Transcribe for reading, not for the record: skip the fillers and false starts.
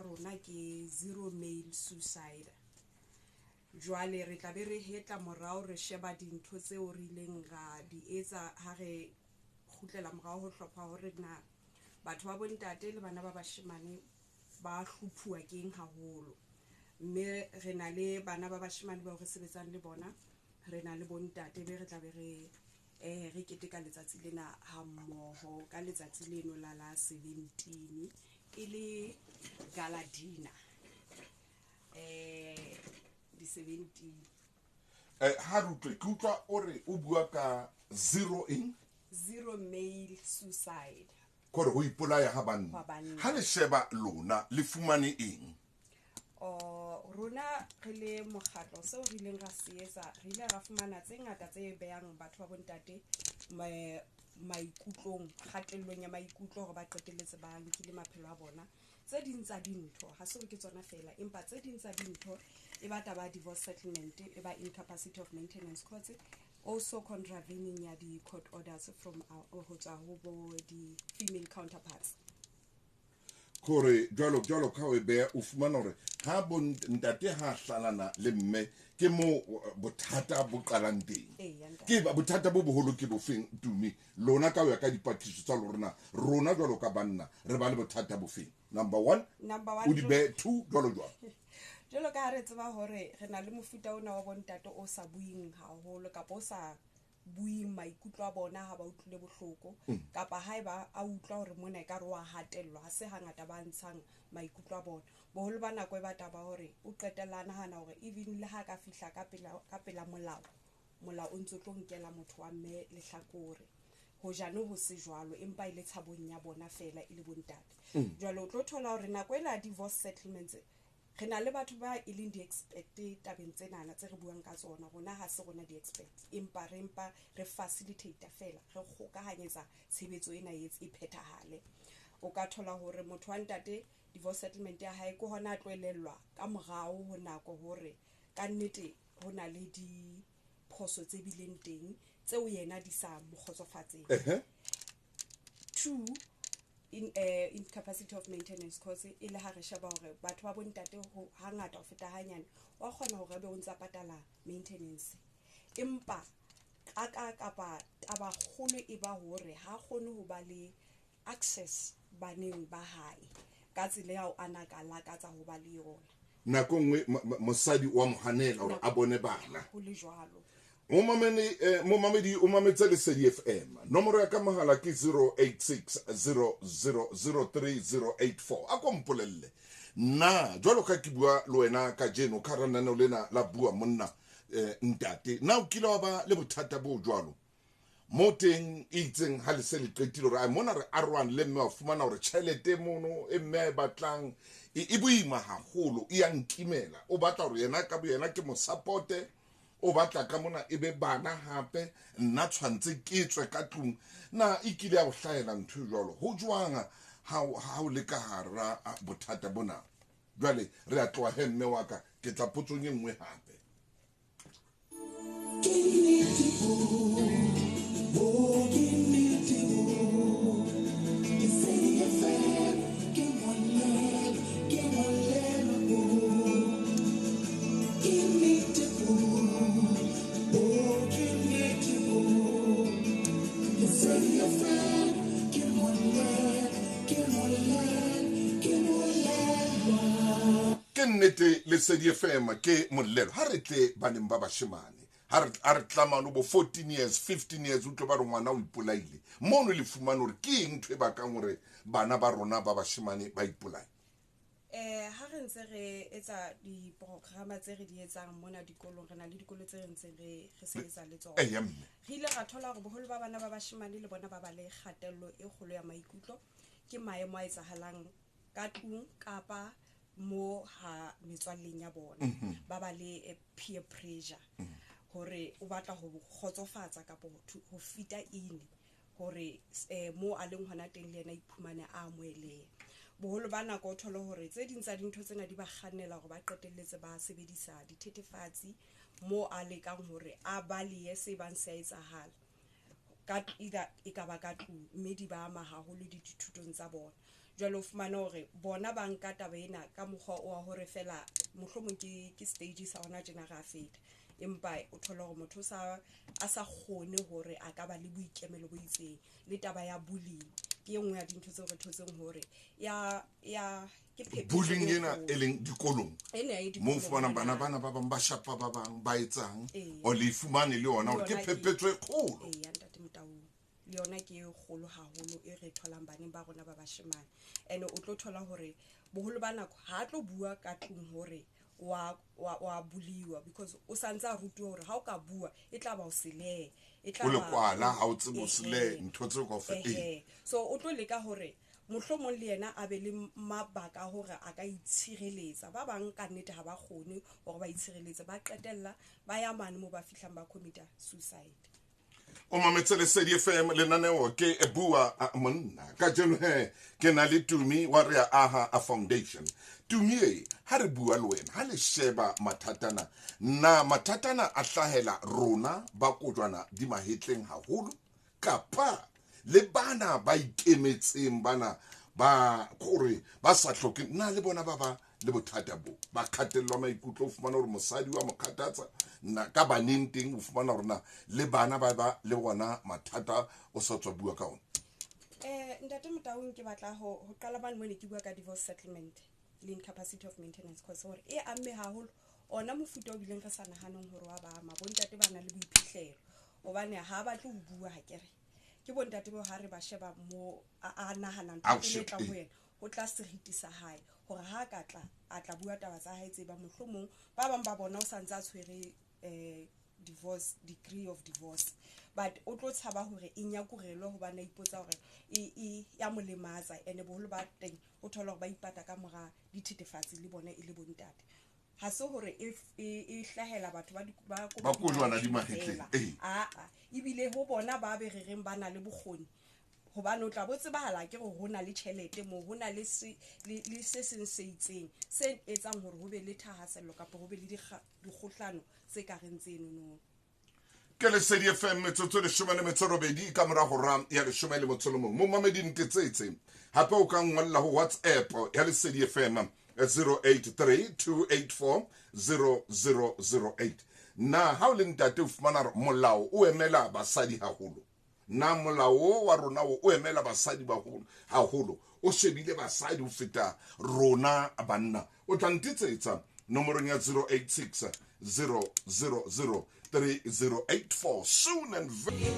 rona ke zero male suicide. Jwale re tla be re hetla morao, re sheba dintho tseo re ileng ra di etsa ha re kgutlela morao ho hlopha hore na batho ba bontate le bana ba bashemane ba hlophuwa keng haholo. Mme re na le bana ba bashemane bao re sebetsang le bona, re na le bontate, be re tla be re re keteka letsatsi lena ha mmoho ka letsatsi leno la la 17 e le gala dinner di 17. Ha re utlwe, ke utlwa o re o bua ka zero eng? Zero male suicide. Kore ho ipolaya ha banna. Hwa banna. Ha le sheba lona le fumane eng? Rona re le mokgatlo, seo re ileng ra se etsa, re ile ra fumana tse ngata tse behang batho ba bontate maikutlong, kgatellong ya maikutlo hore ba qetelletse ba nkile maphelo a bona. Tse ding tsa dintho ha se hore ke tsona fela, empa tse ding tsa dintho e ba taba ya divorce settlement, e ba incapacity of maintenance courts, also contravening ya di-court orders from ho tswa ho bo di-female counterparts. Kore jwalo jwalo ka o e beha, o fumana hore ha bo ntate ha hlalana le mme ke mo bothata bo qalang teng. Eya, ntate. Ke bothata bo boholo ke bofeng, Tumi? Lona ka ho ya ka dipatlisiso tsa lona, rona jwalo ka banna re ba le bothata bofeng? Number one, Number one, o di behe two jwalo jwalo. Jwalo ka ha re tseba hore re na le mofuta ona wa bontate o sa buing haholo kapa o sa buing maikutlo a bona ha ba utlwile bohloko, kapa haeba a utlwa hore mona ekare wa hatellwa, ha se hangata ba ntshang maikutlo a bona. Boholo ba nako e ba taba hore o qetella a nahana hore even le ha ka fihla ka pela molao, molao o ntso tlo nkela motho wa mme lehlakore. Hojane ho se jwalo, empa e le tshabong ya bona fela e le bontate. Jwale o tlo thola hore nako ena ya divorce settlements, re na le batho ba e leng di-expert tabeng tsenana tse re buang ka tsona. Rona ha se rona di-expert, empa re mpa re facilitate fela, re kgokahanyetsa tshebetso ena e e phethahale. O ka thola hore motho wa ntate divorce settlement ya hae ke hona a tlo elellwa ka morao ho nako hore ka nnete ho na le diphoso tse bileng teng tseo yena di sa mo kgotsofatseng. Two, in incapacity of maintenance cause e le ha re sheba hore batho ba bontate ho hangata ho feta hanyane wa kgona hore ebe o ntsa patala maintenance, empa qaka kapa taba kgolo e ba hore ha kgone ho ba le access baneng ba hae ka tsela eo a na ka lakatsa ho ba le yona. Nako e nngwe mosadi wa mo hanela hore a bone bana. Ho le jwalo. Momamedi o mametse Lesedi FM. Nomoro ya ka mohala ke 0860003084. A ko mpolelle. Na jwalo ka ke bua le wena kajeno ka hara lenaneo lena la Bua Monna, ntate, na o kile wa ba le bothata bo jwalo? Mo teng e itseng ha le se le qetile hore ai mona re arohane le mme, wa fumana hore tjhelete mono e mme a e batlang e boima haholo, e ya nkimela. O batla hore yena ka boyena ke mo supporte, o batla ka mona e be bana hape, nna tshwantse ke tswe ka tlung. Na e kile ya o hlahela ntho e jwalo? Ho jwang ha o le ka hara bothata bona? Jwale re a tloha he mme wa ka, ke tla potsong e nngwe hape. Ke nnete bo, bo ke nnete bo. Lesedi FM, ke molelo, ke molelo bo. Ke nnete bo, bo ke nnete bo. Lesedi FM, ke molelo, ke molelo, ke molelo. Ke nnete Lesedi FM ke molelo. Ha re tle baneng ba bashemane, ha re tlamano bo 14 years, 15 years, utlwe ba re ngwana o ipolaile. Mono le fumane hore ke eng ntho e bakang hore bana ba rona ba bashemane ba ipolaye? Ha re ntse re etsa diprograma tse re di etsang mona dikolong, re na le dikolo tse re ntseng re sebetsa le tsona. Eya, mme. Re ile ra thola hore boholo ba bana ba bashemane le bona ba ba le kgatello e kgolo ya maikutlo ke maemo a etsahalang ka tlung kapa mo ha metswalleng ya bona. Ba ba le peer pressure hore o batla ho kgotsofatsa kapa ho fita in hore mo a leng hona teng le yena iphumane a amoheleha. Boholo ba nako o thole hore tse ding tsa dintho tsena di ba kgannela hore ba qetelletse ba sebedisa dithethefatsi mo a lekang hore a balehe se bang se a etsahala ka either e ka ba ka tlung, mme di ba ama haholo dithutong tsa bona. Jwale o fumane hore bona ba nka taba ena ka mokgwa wa hore fela mohlomong ke stage sa hona tjena re a feta, empa o thola hore motho a sa kgone hore a ka ba le boikemelo bo itseng. Le taba ya bullying ke e nngwe ya dintho tseo re thotseng hore ya ke phephetso Bullying e ena kgolo. e leng dikolong, Ena e mo dikolong fumanang bana mona. bana ba bang ba shapa ba bang ba etsang, Ee. o le fumane le yona hore Le ke yona ke- phephetso e kgolo. Ee, ya ntate Motaung, le yona ke e kgolo haholo e re tholang baneng ba rona ba bashemane. And o tlo thola hore boholo ba nako ha a tlo bua ka tlung hore wa buliwa, because o santse a rutiwa hore ha o ka bua e tla ba o selehe, e tla O le ba- kwala, ha o tsebe o selehe, Ehe. ntho tseo kaofela. Ee. Ehe. So o tlo leka hore mohlomong le yena a be le mabaka a hore a ka itshireletsa. Ba bang ka nnete ha ba kgone hore ba itshireletse, ba qetella ba ya mane moo ba fihlang ba commit-a suicide. O mametse Lesedi FM, lenaneo ke Bua Monna. Kajeno he ke na le Tumi wa Re Aha a Foundation. Tumi e, ha re bua le wena, ha le sheba mathatana, na mathatana a hlahela rona ba kojwana di mahetleng haholo, kapa le bana ba ikemetseng, bana ba kore ba sa hlokeng, na le bona ba ba le bothata bo ba kgatellwa maikutlo? O fumana hore mosadi wa mo kgathatsa, na ka baneng teng o fumana hore na le bana ba ba le bona mathata o sa tswa bua ka ona? Ntate Motaung, ke batla ho qala mane mo ne ke bua ka divorce settlement le incapacity of maintenance, cause hore e amme haholo ona mofuta o bileng re sa nahaneng hore wa ba ama. Bontate ba na le boiphihlelo hobane ha ba batle ho bua, ha ke re ke bontate bao ha re ba sheba mo a nahana ntho Ao, e pele e tlang shit, ho eh. yena, ho tla seriti sa hae hore ha ka tla a tla bua taba tsa hae tse ba mohlomong ba bang ba bona o santse a tshwere divorce, degree of divorce, but o tlo tshaba hore e nyakurelwe hobane a ipotsa hore e ya mo lematsa. Ene boholo ba teng o thola hore ba ipata ka mora dithethefatsi le bona e le bontate. Ha se hore e hlahela batho ba ba Ba kojwana di mahetleng, fela. ee. Aa, ebile ho bona ba be re reng ba na le bokgoni, hobane o tla bo tsebahala ke hore ho na le tjhelete moo, ho na le se, le se seng se itseng se etsang hore ho be le thahasello kapa ho be le dikgohlano tse ka reng tsenono. Ke Lesedi FM, metsotso 18 ka mora hora ya 11. Momamedi Ntetsetse, hape o ka ngolla ho WhatsApp ya Lesedi FM 083 284 0008. Na ha o le ntate o fumana hore molao o emela basadi haholo? Na molao o wa rona o emela basadi baholo haholo? O shebile basadi ho feta rona banna? O tla ntetsetsa nomorong ya 086 000 3084 soon and very